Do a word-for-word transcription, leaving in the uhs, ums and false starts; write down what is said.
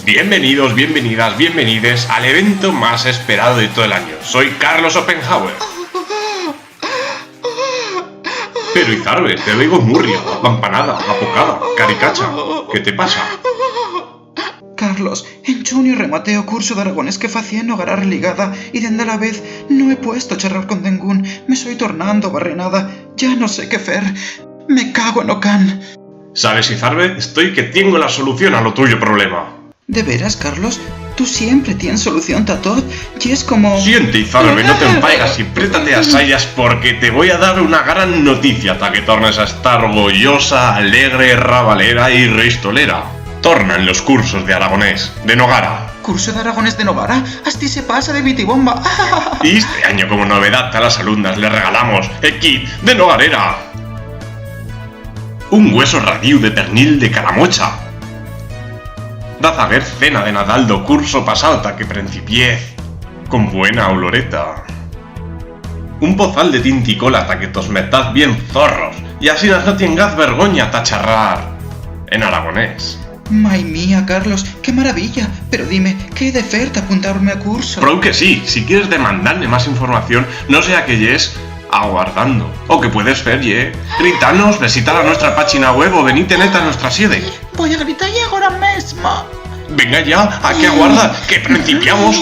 Bienvenidos, bienvenidas, bienvenides al evento más esperado de todo el año. Soy Carlos Oppenhauer. Pero, Izarbe, te oigo murria, apampanada, apocada, caricacha. ¿Qué te pasa? Carlos, en chunio rematé o curso d'aragonés que facié en Nogara Religada y dende alavez no he puesto charrar con dengún. Me soi tornando barrenada. Ya no sé qué fer. Me cago en o can. Sabes, Izarbe, estoi que tiengo la solución a lo tuyo problema. De veras, Carlos? Tu siempre tiens solución ta tot. Yes como... Siente, Izarbe, no te empaigas y prétate as sayas porque te voi a dar una gran noticia ta que tornes a estar goyosa, alegre, rabalera y ristolera. Tornan los cursos de aragonés de Nogara. Curso d'aragonés de Nogara? Astí se pasa de bitibomba. Y este año, como novedad ta las alumnas, le regalamos el kit de Nogarera. Un hueso radiu de pernil de calamocha. Da zaguer cena de Nadal d'o curso pasau ta que prencipiez con buena oloreta. Un pozal de tinticola ta que tos metaz bien zorros y asinas no tiengaz vergonya ta charrar en aragonés. Mai mía, Carlos, qué maravilla! Pero dime, qué he de fer ta apuntar-me a curso? Prou que sí, si quieres demandar-me más información, no sé a qué yes aguardando. O que puedes fer ye gritar-nos, visitar la nuestra pachina web o venir-te-ne ta nuestra siede. Voi a gritar-ie agora mesmo. Venga ya, a qué aguardas? Que prencipiamos.